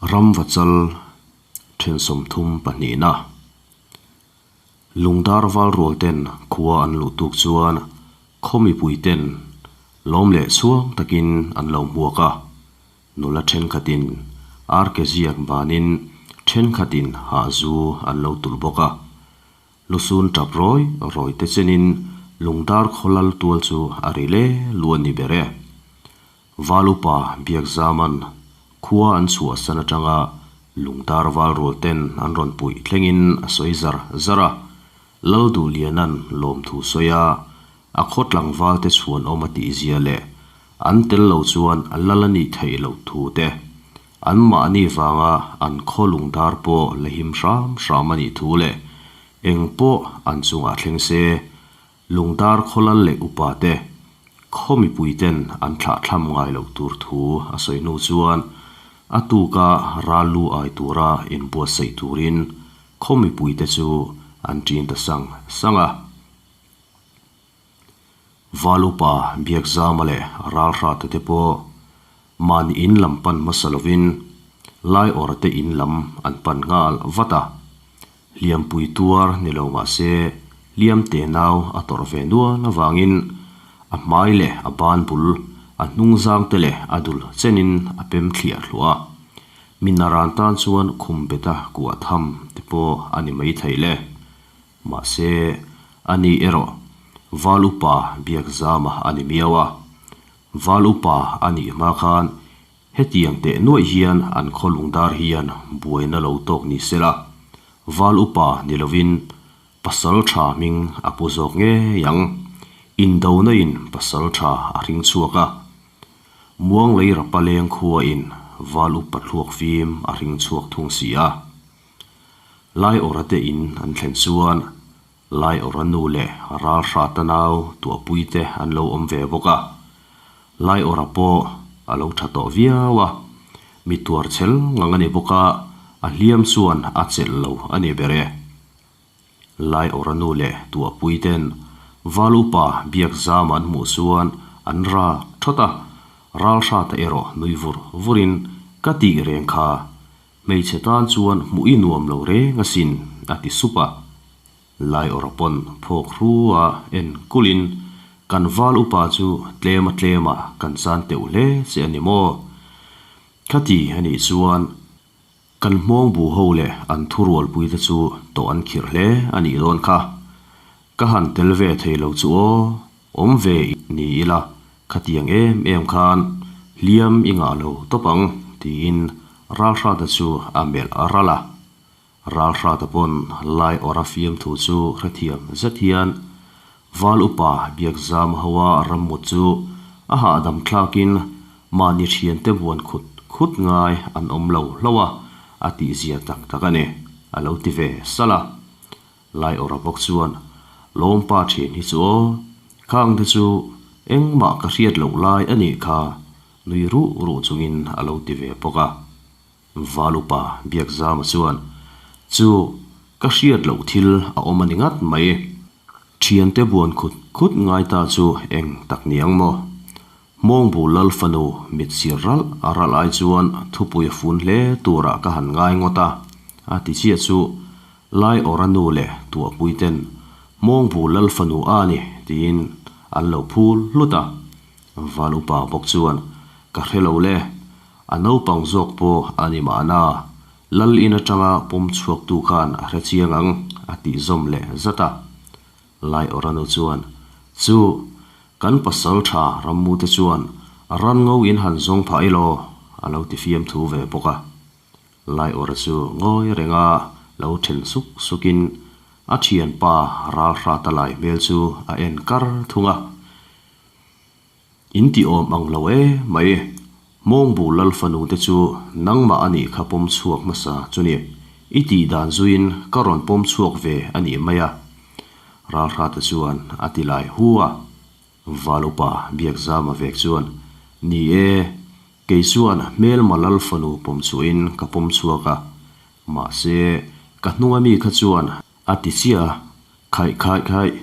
Ramvachal then 32na Lungdar val rual ten khua an luh tuk chuan khaw mipui ten lawm leh chhuang takin an lo hmuak a, nula thenkhatin arke ziak banin thenkhatin hahzu an lo tulh bawk a. Lusun tap rawi rawi te chenin Lungdar khaw lal tual chu a ri le lu a ni ber e. Val upa Biakzaman khua an chhuahsan atanga Lungdar val rual ten an rawn puih thlengin a sawi zar zar a, Lalduhlianan lawmthu sawi a, a khaw tlangval te chhuan awm a tihzia leh an tel lo chuan lal a nih theih loh thu te, An mahni vanga an khaw lungdar pawh la him hram hram a nih thu leh eng pawh an chungah thleng se, lungdar khawlal leh upa te, khaw mipui ten an thlahthlam ngai loh tur thu a sawi hnu chuan a tuka ral lu ai tura inbuatsaih turin khaw mipui te chu an ṭin ta sang sang a. Val upa Biakzama leh Ralhrata te pawh mahni in lam pan hmasa lovin Laiawrha te in lam an pan nghal vat a. Hliampui tuar ni lo mah se hliam te nau a tawrh ve nual avangin a hmai leh a ban bul, a hnung zang te leh a dul chenin a pem thliah thluah a. Mi naran tan chuan khum beta kuah tham te pawh a ni maithei le. Mahse, ani erawh Val Upa Biakzama a ni miau a. Val Upa a nih hma khan hetiang teh nuaih hian an khaw lungdar hian buaina lo tawk ni se la, Val Upa ni lovin Pasal Tha hming a pu zawk ngei ang. Indona in Pasal Tha a hring chhuak a. Muanglei Rapaleng khua in Val Upa thluak fim a hring chhuak thung si a. Laiawrha te in an thlen chuan Laiawrha nu leh Ralhrata nau tuahpui te an lo awm ve bawk a. Laiawrha pawh a lo tha tawh viau a, mi tuar chhel ngang a ni bawk a, a hliam chuan a chelh lo a ni ber e. Laiawrha nu leh tuahpui ten Val upa Biakzama an hmuh chuan an rak thawt a, Ralhrata erawh nui vur vurin ka tih reng kha Hmeichhe tan chuan hmuh i nuam lo reng asin, a ti sup a. Laiawrha pawn phawk hru a en kulhin, Kan val upa chu tlema tlema kan chan teuh hle che a ni maw? Khati a nih chuan kan hmawng bu ho leh an thurualpui te chu tawh an khirh hle a nih dawn kha. Ka han tel ve thei lo chu aw, awm ve ni ila khatiang em em khan hliam i ngah lo tawp ang tiin Ralhrata chu a melh ral a. Ralhrata pawn lai awrh a fiamthu chu hrethiam zet hian Val upa Biakzam hoa rammut chu a hahdam thlakin mahni thiante buan khut khut ngai an awm lo hlauh a, a tihzia tak tak a ni, a lo ti ve salh a. Laiawrha bawk chuan, Lawmpa ṭhian hi chu aw, khang te chu engmah ka hriat loh lai a nih kha, nui ruh ruh chungin a lo ti ve bawk a. Valupa Biakzama chuan, Chu, ka hriat loh thil a awm a ni ngat mai. Ṭhiante buan khut khut ngai ta chu eng tak ni ang maw? Hmawngbu lal fanu mit sir ralh a ralh ai chuan thupui a fun hle turah ka han ngai ngawt a, a ti chiah chu Lai awra nu leh tuahpui ten Hmawngbu lal fanu a ni tiin an lo phul hlut a. Val upa bawk chuan ka hre lo le, a naupang zawk pawh a ni mahna, lal in atanga pawm chhuaktu khan a hre chiang ang a tih zawm leh zat a. Lai awra nu chuan chu Kan pasal tha rammu te chuan ran ngo in han zawng phah elaw a lo ti fiam thu ve bawk a. Laiawrha chu ngawi renga lo then suk sukin a thianpa Ralhrata lai hmel chu a en kar thung a. In ti awm ang lo e mai, Hmawngbu lal fanu te chu nangmah a nih kha pawm chhuak hmasa chu ni, i tih dan zuiin ka rawn pawm chhuak ve a nih mai a. Ralhrata chuan a ti lai hu a. Val upa Biakzama vek chuan, Ni e, kei chuan hmelma lal fanu pawm chhuahin ka pawm chhuak a, mahse ka hnunga mi kha chuan a ti chiah a, khaih khaih khaih,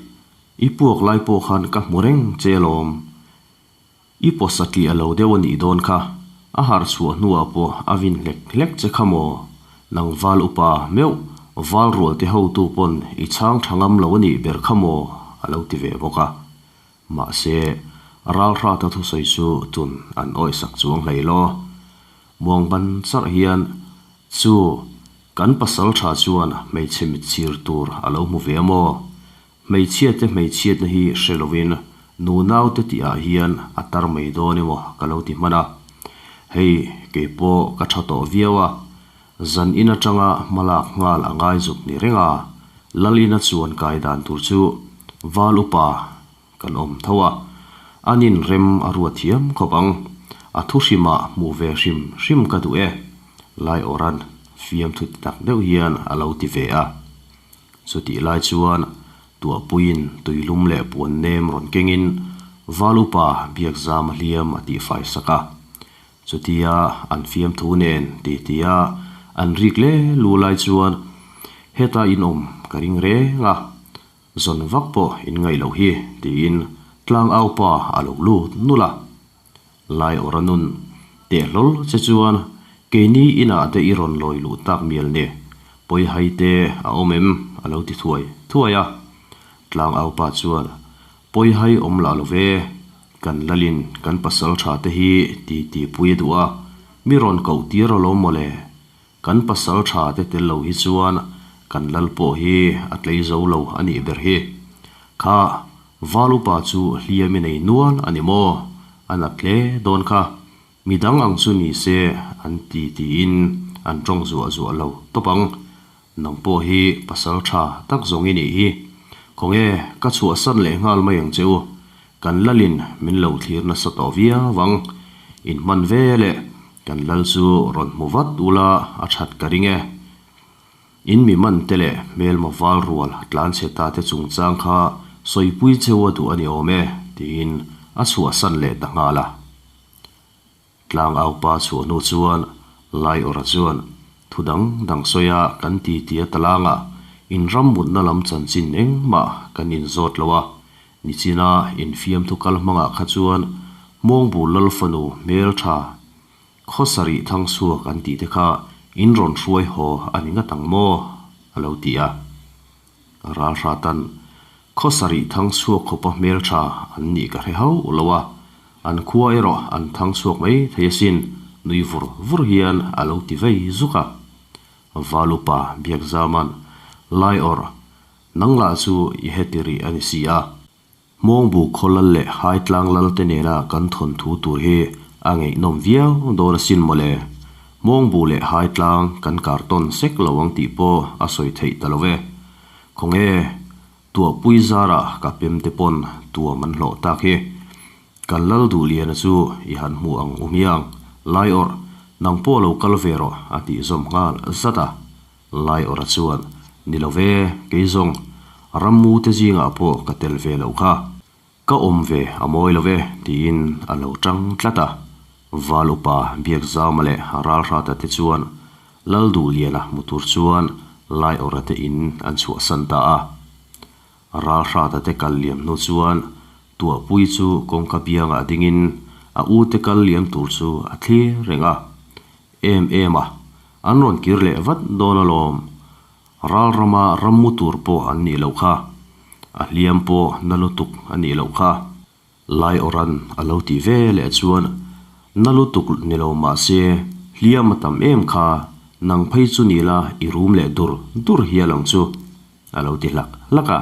i puak lai pawh khan ka hmu reng che alawm. I pawsa tliah lo deuh a nih dawn kha. A harh chhuah hnuah pawh a vin hlek hlek che kha maw? Nang val upa meuh, val rual te hotu pawn i chhang tha ngam lo a nih ber kha maw? a lo ti ve bawk a. Mahse, Ralhrata thusawi chu tun an awihsak chuang hlei law. Muang ban charh hian chu kan pasal tha chuan hmeichhe mitchhir tur a lo hmu ve a maw? Hmeichhiate hmeichhiatna hi hre lovin nunaute tihah hian a tar mai dawn emaw ka lo ti hman a. Hei kei pawh ka tha tawh viau a, zan in atanga hma lak nghal a ngai zuk ni reng a, lal ina chuan kai dan tur chu val upa kan awm tho a, an inrem a ruat thiam khawp ang. A thu hrimah hmuh ve hrim hrim ka duh e, Laiawrhan fiamthu ti tak deuh hian a lo ti ve a. Chutih lai chuan tuahpuiin tuilum leh puan nem rawn kengin Val upa Biakzama hliam a tihfai sak a. Chutia an fiamthu nen titia an rik le lu lai chuan heta inawm ka ring reng a, zawn vak pawh in ngaih loh hi tiin tlangaupa a lo lut nulh a. Lai awra nun teh hlawl che chuan keini inah te i rawn lawi luh tak mial ne, pawi hai te a awm em? a lo ti thuai thuai a. Tlang au pa chuan, Pawi hai awm lah lo ve, kan lalin kan pasal tha te hi ti ti pui a duh a, mi rawn koh tir alawm mawle, kan pasal tha te tel lo hi chuan kan lal pawh hi a tlei zo lo a nih ber hi. Kha Val upa chu hliam i nei nual a ni maw? A nat hle dawn kha. Midang ang chu ni se an ti tiin an tawng zuah zuah lo tawp ang. Nang pawh hi pasal tha tak zawng i nih hi. Khawnge ka chhuahsan leh nghal mai ang che u. Kan lalin min lo thlir nasa tawh viau ang. Inhman ve leh kan lal chu rawn hmu vat ula a that ka ring e. In mi man te leh hmelma val rual tlan chhe ta te chungchang kha sawipui cheu a duh a ni awm e, tiin a chhuahsan leh ta nghal a. Tlang aupa chhuah hnu chuan Laiawrha chuan thu dang dang sawi a kan ti ti a talanga in ram mutna lam chanchin engmah kan inzawt lo a, nichina infiamthu kal hmangah kha chuan Hmawngbu Lalfanu hmeltha Khaw sarih thang chhuak an tih te kha in rawn hruai haw a ni ngat ang maw? a lo ti a. Ralhratan, Khaw sarih thang chhuak khawpa hmeltha an nih ka hre hauh lo a, an khua erawh an thang chhuak mai thei asin, nui vur vur hian a lo ti vei zuk a. Valupa Biakzaman, Laiawrh, nang lah chu i heti rih a ni si a. Hmawngbu khawlal leh Haitlang lal te nena kan thawnthu tur hi a ngaihnawm viau dawn asin mawle. Hmawngbu leh Haitlang kan kar tawn sek lo ang tih pawh a sawi theih ta lo e. Khawnge, Tuahpui zarah ka pem te pawn tuam an hlawh tak hi. Kan lal duhliana chu i han hmu ang u hmiang, Laiawrh, nang pawh lo kal ve rawh a tih zawm nghal zat a. Laiawrha chuan, Ni lo ve, kei zawng, rammu te zingah pawh ka tel ve loh kha. Ka awm ve a mawi lo ve, tiin a lo tang tlat a. Val upa Biakzama leh Ralhrata te chuan Lalduhliana hmu tur chuan Laiawrha te in an chhuahsan ta a. Ralhrata te kal liam hnu chuan Tuahpui chu kawngka biangah dingin a ute kal liam tur chu a thlir reng a. Em em a, an rawn kir leh vat dawn alawm. Ral rama ram mu tur pawh an nih loh kha. A hliam pawh na lutuk a nih loh kha. Laiawrhan a lo tih ve leh chuan na lutuk ni lo mah se hliam a tam em kha, nang phei chu ni la i rum leh dur dur hial ang chu, a lo ti hlak hlak a.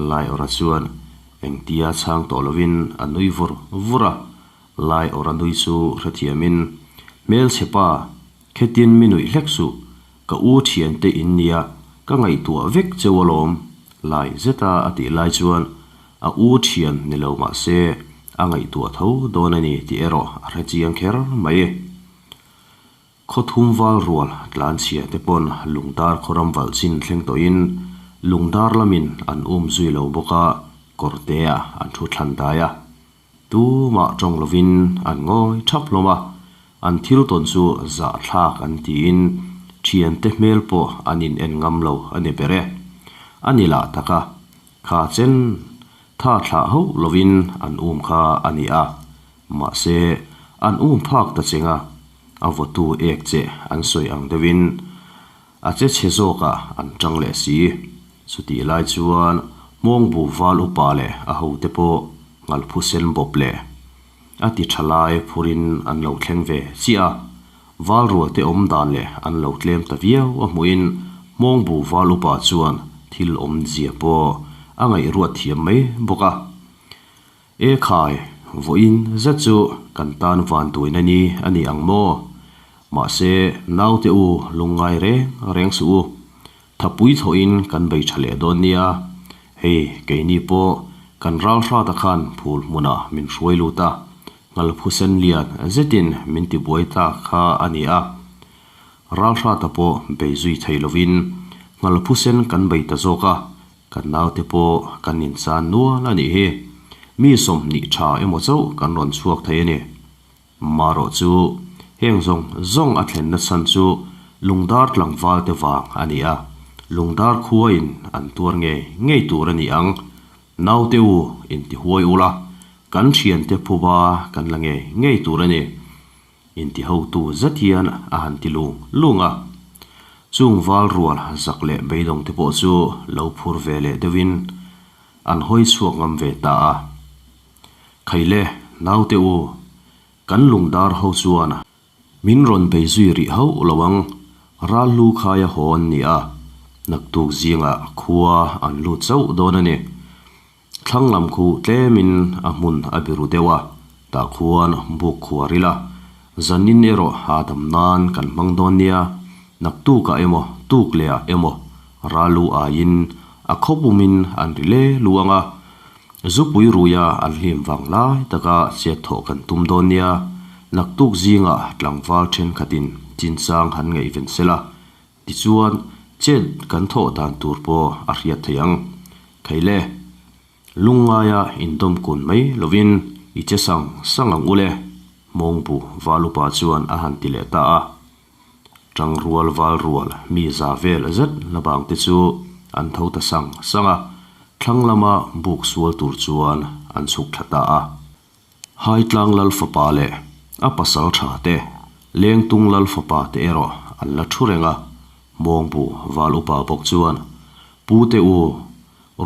Laiawrha chuan engtia chhang tawh lovin a nui vur vur a, Laiawrha nui chu hrethiamin, Hmelchhe pa, khetin mi nuih hlek suh, ka u thiante in nia, ka ngaihtuah vek cheu alawm, lai zeta a tih lai chuan a u thian ni lo mah se a ngaihtuah tho dawn a ni tih erawh a hrechiang kher mai. Khaw thum val rual tlanchhia te pawn Lungdar khawram valh chin thleng tawhin Lungdar lamin an um zui lo bawk a, kawrtea an thu thlan dai a. Tumah tawng lovin an ngawi thap hlawm a, an thil tawn chu zahthlak an tiin thiante hmel pawh an in en ngam lo a ni ber e. A ni lah tak a, kha chen tha thlah hauh lovin an um kha a ni a. Mahse, An um phak ta cheng a, a vawtu ek che an sawi ang deuhin a che chhe zawkah an tang leh si. Chutih lai chuan Hmawngbu val upa leh a hote pawh Nghalphusen bawp leh a ti tha lai phurin an lo thleng ve chiah a, val rualte awm dan leh an lo tlem ta viau a hmuhin Hmawngbu val upa chuan thil awmzia pawh a ngaihruat thiam mai bawk a. E khai, vawiin zet chu kan tan vanduaina ni a ni ang maw? Mahse, naute u lungngai reng reng suh u. Thapui thawhin kan bei tha leh dawn nia. Hei, keini pawh kan ral hrata khan phul hmunah min hruai lut a, Nghalphusen lian zetin min tibuai ta kha a ni a. Ral hrata pawh bei zui thei lovin Nghalphusen kan bei ta zawk a, Kan naute pawh kan inchan nual a nih hi. Mi 20 tha emaw chauh kan rawn chhuak thei a ni. Marawh chu heng zawng zawng a thlenna chhan chu Lungdar tlangval te vang a ni a, Lungdar khuain an tuar ngei ngei tur a ni ang. Naute u intihuai ula, kan thiante phuba kan la ngei ngei tur a ni. Intihotu zet hian a han ti lung lung a. Chung val rual zak leh beidawng te pawh chu lo phur ve leh deuhin an hawi chhuak ngam ve ta a. Khaile, naute u, kan lungdar ho chuan min rawn bei zui rih hauh lo ang, ral lu khaia haw an ni a, naktuk zingah khua an lut chauh dawn a ni. Thlang lam khu tlemin a hmun a biru deuh a, tah khuan buk khuar ila, zanin erawh hahdam nan kan hmang dawn nia, naktukah emaw tuk lehah emaw ralu aiin a khaw pumin an ri le lu ang a, zupui ruia an hlim vang lai taka chet thawh kan tum dawn nia, naktuk zingah tlangval thenkhatin chinchang han ngaihven sela, Tichuan, chet kan thawh dan tur pawh a hriat thei ang. Thei le, lungngaia indawm kun mai lovin i che sang sang ang u le, Hmawngbu Valupa chuan a han ti leh ta a. Tangrual val rual mi za vel zet la bang te chu an tho ta sang sang a, thlang lama buk sual tur chuan an chhuk thla ta a. Haitlang Lal fapa leh a pasal tha te, Lengtung Lal fapa te erawh an la thu reng a, Hmawngbu val upa bawk chuan, Pu te u,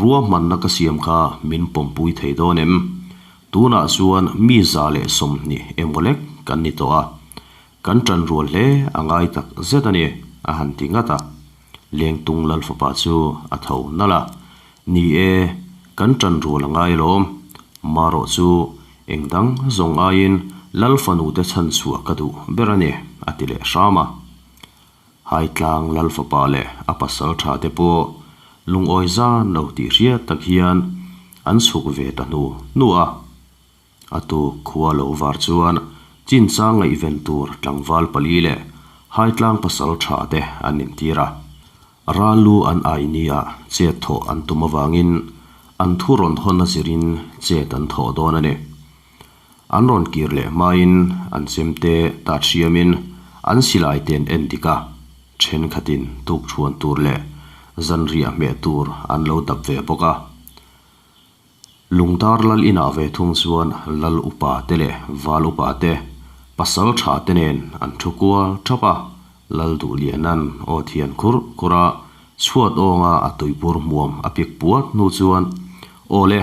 ruahmanna ka siam kha min pawmpui thei dawn em? Tunah chuan mi 120 emaw lek kan ni tawh a, kan ṭan rual hle a ngai tak zet a ni, a han ti ngat a. Lengtung Lal fapa chu a tho nalh a, Ni e, kan ṭan rual a ngai alawm. Marawh chu eng dang zawng aiin Lal fanute chhan chhuah ka duh ber a ni, a ti leh hram a. Haitlang Lal fapa leh a pasal ṭha te pawh lungawi zan lo tih hriat tak hian an chhuk ve ta hnu hnu a. A tuk khua lo var chuan chinchang ngaihven tur tlangval pali leh Haitlang pasal tha te an intir a. Ral lu an ai nia chet thawh an tum avangin an thu rawn hawn a zirin chet an thawh dawn a ni. An rawn kir leh hmain an chemte tat hriamin an silai te an en dik a, thenkhatin tuk thuan tur leh zanriah hmeh tur an lo dap ve bawk a. Lungdar lal inah ve thung chuan lal upa te leh val upa te, pasal tha te nen an thu kual thap a, lal duh lianan aw thian khurh khurh a, chhuat awnga a tuibur hmuam a pik puat hnu chuan, Aw le,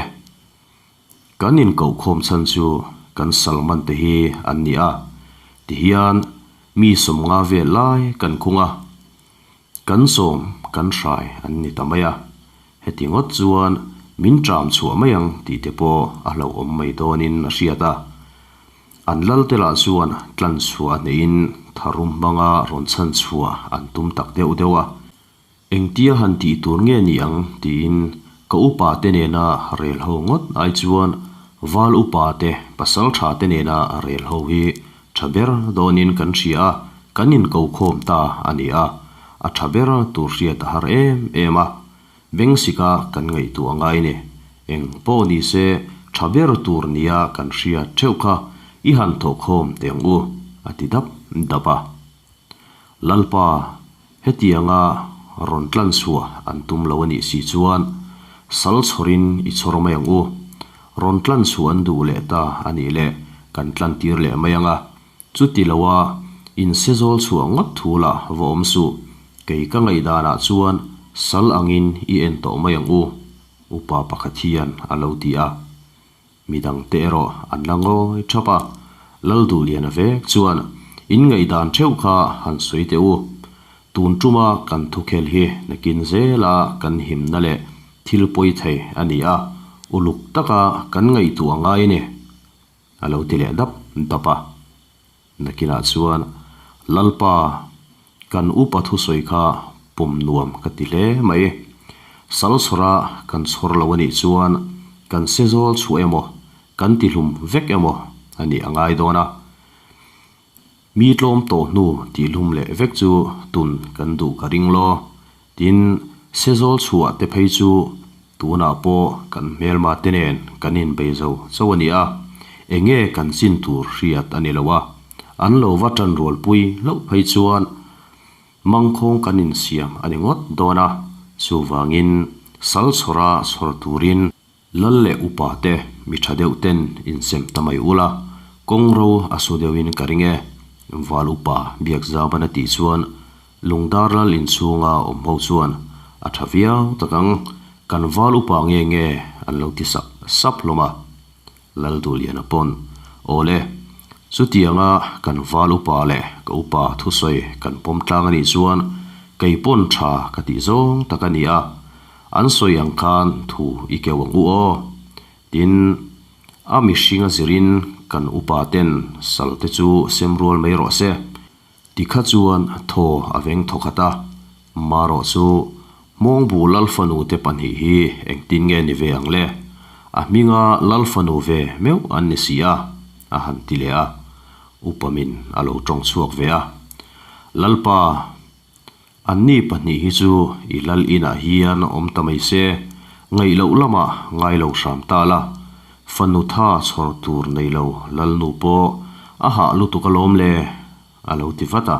kan inkohkhawm chhan chu kan Salman te hi an ni a, tihian mi 50 vel lai kan khung a, Kan sawm kan hrai an ni ta mai a, heti ngawt chuan min ṭam chhuah mai ang tih te pawh a hlauhawm mai dawnin a hriat a. An lal te lah chuan tlan chhuah a hneihin tharum hmanga rawn chhan chhuah an tum tak deuh deuh a. Engtia han tih tur nge ni ang tiin ka upa te nena rel ho ngawt ai chuan val upa te pasal tha te nena rel ho hi Tha ber dawnin kan hria a, kan inko khawm ta a ni a, a tha ber tur hriat a har em em a, Bengsika kan ngaihtuah ngai ni. Eng pawh ni se tha ber tur nia kan hriat theuh kha i han thawh khawm teh ang u, a ti dap dap a. Lalpa, hetianga rawn tlan chhuah an tum lo a nih si chuan sal chhawrin i chhawr mai ang u. Rawn tlan chhuah an duh leh ta a nih leh. kan tlan tir leh mai ang a, chuti loa in sezawl chhuah ngawt thu lah va awm suh, kei ka ngaihdanah chuan sal angin i en tawh mai ang u, upa pakhat hian a lo ti a. Midangte erawh an la ngawi thap a, Lalduhliana vek chuan in ngaihdan theuh kha han sawi teh u, tun tuma kan thukhel hi nakin zela kan himna leh thil pawi thei a ni a, uluk taka kan ngaihtuah ngai a ni, a lo ti leh dap dap a. Nakinah chuan, Lalpa, kan upa thusawi kha pawm nuam ka ti hle mai. Sal chhawra kan chhawr lo a nih chuan kan se zawl chhuah emaw, kan tihlum vek emaw a nih a ngai dawn a. Mi tlawm tawh hnu tihlum leh vek chu tun kan duh ka ring law. Tin, se zawl chhuah te phei chu tunah pawh kan hmelma te nen kan inbei zo chauh a ni a, enge kan chin tur hriat a ni lo a, an lo va tan rualpui hlauh phei chuan mangkhawng kan insiam a ni ngawt dawn a, chuvangin sal chhawra chhawr turin Lal leh upa te mi tha deuh ten insem ta mai ula, kawng ro a su deuhin ka ring e, Val upa Biakzaban a tih chuan Lungdar lal inchhunga awm ho chuan a tha viau tak ang, kan val upa nge nge an lo ti sap sap hlawm a. Lal Duhliana pawn, Awle, chutianga kan val upa leh ka upa thusawi kan pawm tlang a nih chuan kei pawn tha ka tih zawng tak a ni a, An sawi ang khan thu i keu ang u aw. Tin, a mihringa zirin kan upa ten sal te chu sem rual mai rawh se. Tikha chuan thaw a veng thaw khat a, marawh chu Hmawngbu Lalfanu te pahnih hi engtin nge ni ve ang le? A hminga Lalfanu ve meuh an ni si a, a han ti leh a. Upa min a lo tawng chhuak ve a. Lalpa. Anni pahnih hi chu i lal inah hian awm ta mai se, ngaih loh lamah ngai lo hram ta la, fanu tha chhawr tur nei lo lalnu pawh a hah lutuk alawm le, a lo ti vat a.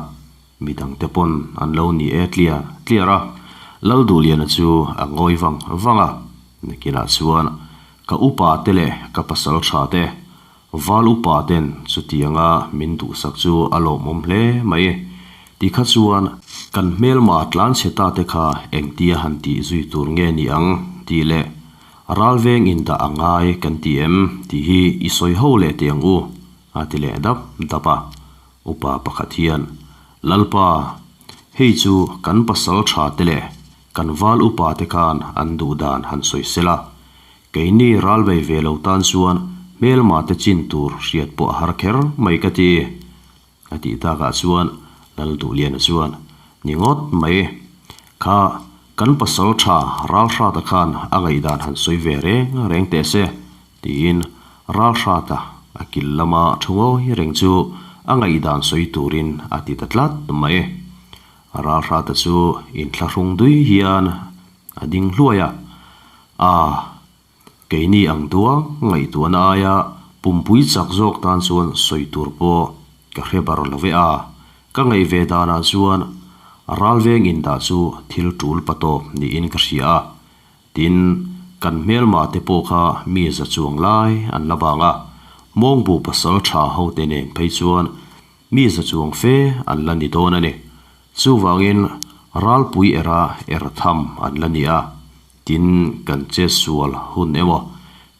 Midangte pawn an lo ni e tliar tliar a, Lalduhliana chu a ngawi vang vang a, nakinah chuan ka upa te leh ka pasal tha te, Val upa ten chutianga min duhsak chu a lawmawm hle mai. Ti kha chuan kan hmelma tlanchhe ta te kha engtia han tih zui tur nge ni ang tih leh ralveng indah a ngai kan ti em tih hi i sawi ho leh teh ang u a ti leh dap dap a. Upa pakhat hian, Lalpa, hei chu kan pasal tha te leh kan val upa te khan an duh dan han sawi sela, Keini ral bei ve lo tan chuan hmelma te chin tur hriat pawh a har kher mai ka ti. A tih takah chuan Lalduhliana chuan, Ni ngawt mai. Kha, kan pasal tha Ralhrata khan a ngaihdan han sawi ve reng reng teh se, tiin Ralhrata a kil lama thu ngawi reng chu a ngaihdan sawi turin a ti ta tlat mai. Ralhrata chu inthlahrung dui hian a ding hluai a. A, keini ang duang ngaihtuahna aia pumpui chak zawk tan chuan sawi tur pawh ka hre bar lo ve a, ka ngaih ve danah chuan ralveng indah chu thil tul pa tawp niin ka hria a, tin, kan hmelma te pawh kha mi za chuang lai an la vang a, mawngbu pasal tha hote nen phei chuan mi za chuang fe an la ni dawn a ni. Chuvangin ralpui era er tham an la ni a, tin kan che sual hun emaw,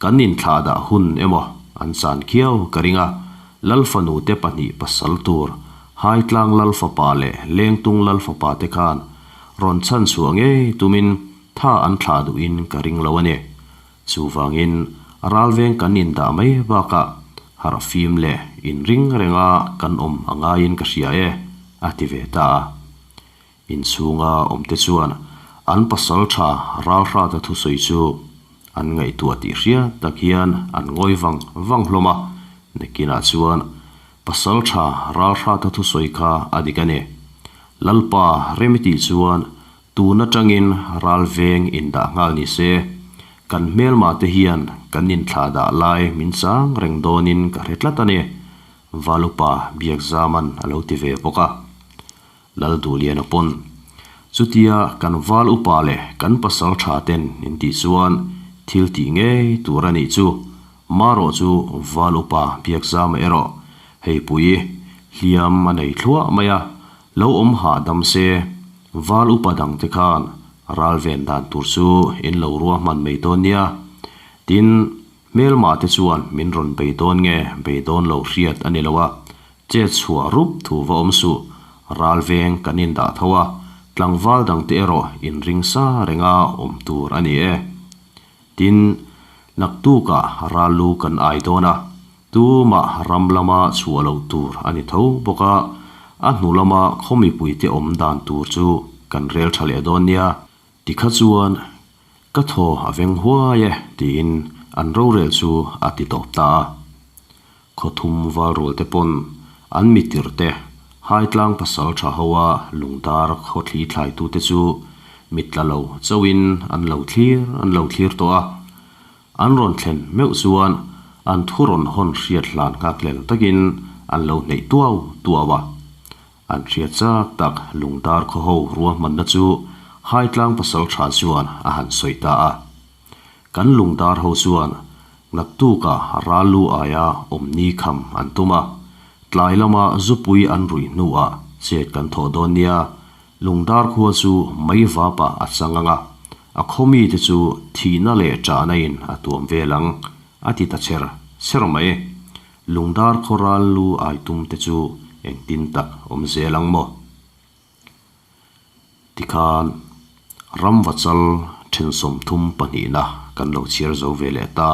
kan inthlah dah hun emaw an chan khiau ka ring a, Lalfanu te pahnih pasal tur Haitlang Lalfapa leh Lengtung Lalfapa te khan rawn chhan chhuah ngei tumin tha an thlah duhin ka ring lo a ni. Chuvangin ralveng kan indah mai bakah harh fim leh inring renga kan awm a ngaiin ka hria e, a ti ve ta a. Inchhunga awmte chuan an pasal tha ralhrata thusawi chu an ngaihtuah tih hriat tak hian an ngawi vang vang hlawm a, nakinah chuan pasal tha ralhrata thusawi kha a dik a ni. Lalpa rem i tih chuan Tun atangin ral veng indah nghal ni se, kan hmelma te hian kan inthlah dah lai min chang reng dawnin ka hre tlat a ni, Valupa Biakzaman a lo ti ve bawk a. Lalduhliana pawn, Chutia kan val upa leh kan pasal tha ten in tih chuan thil tih ngei tur a nih chu. Marawh chu Val Upa Biakzama erawh hei pui hliam a nei thluah mai a, lo awm hahdam se, Val Upa dangte khan ral ven dan tur chu in lo ruahman mai dawn nia. Tin, hmelma te chuan min rawn bei dawn nge bei dawn lo hriat a ni lo a, Chet chhuah rup thu va awm suh, ral veng kan indah tho a, tlangval dangte erawh inring sa renga awm tur a ni e. Tin, naktukah ral lu kan ai dawn a, tumah ram lama chhuah loh tur a ni tho bawk a, a hnu lama khaw mipuite awm dan tur chu kan rel tha leh dawn nia. Tikha chuan ka thaw a veng huai e tiin an rorel chu a ti tawp ta a. Khawthum valrual te pawn an mitirh te Haitlang pasal tha ho a lungdar khawthli thlaitu te chu mit tla lo chauhin an lo thlir an lo thlir tawh a. An rawn thlen meuh chuan an thu rawn hawn hriat hlan nghakhlel takin an lo hneih tuau tuau a. An hriat chak tak lungdar khaw ho ruahmanna chu Haitlang pasal tha chuan a han sawi ta a. Kan lungdar ho chuan naktukah ral lu aia awmni kham an tum a, tlai lama zupui an ruih hnuah chet kan thawh dawn nia, lungdar khua chu mei vapah a chang ang a, a khaw mite chu thihna leh ṭahna in a tuam vel ang, a ti ta cher cher mai. Lungdar khaw ral lu ai tum te chu engtin tak awm zel ang maw? Tikhan Ramvachal then 35na kan lo chhiar zo ve leh ta